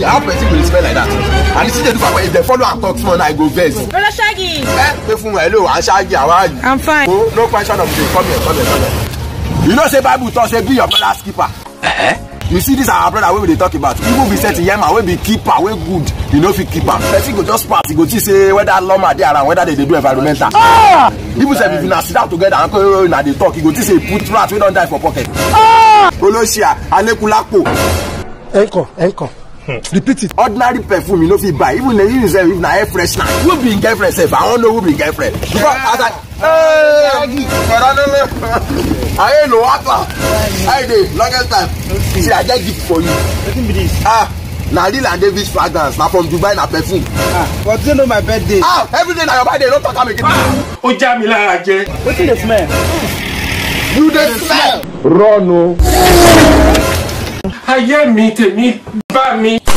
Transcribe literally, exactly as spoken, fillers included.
How person go dey smell like that? And you see the do for if they follow am talk small, I go vex. Brother Shaggy. Eh, pay for my hello, and Shaggy, how are you? I'm fine. Oh, no question of this. Come here, come here, come here. You know say Bible talk say be your brother's keeper. Eh? You see this our brother wey we dey talk about. Even be set Yema wey be keeper wey good, you no fit keep am. Person go just pass, you go see say whether lawma dey around, whether they dey do environmental. Ah! Even sef if una sit down together and go una dey talk, you go see say put rat wey don die for pocket. Ah! Olosia, Anekulakpo. Enko, enko. Repeat it. Ordinary perfume you no fit buy. Even the even sef if na air freshener. Who be im girlfriend sef? I wan know who be im girlfriend. Because as I Hey, Agi, Faranele. Aye, no, what? How you dey? Longest time. See, I get gift for you. Wetin be this? Ah, na Lil and Davis fragrance. Na from Dubai, na perfume. Ah, but you know my birthday. Ah, every day na your birthday. Don't talk am again. Ó já mi lára jẹ. Wetin dey smell? You dey smell. Run o. Ayé mi tèmi bá mi.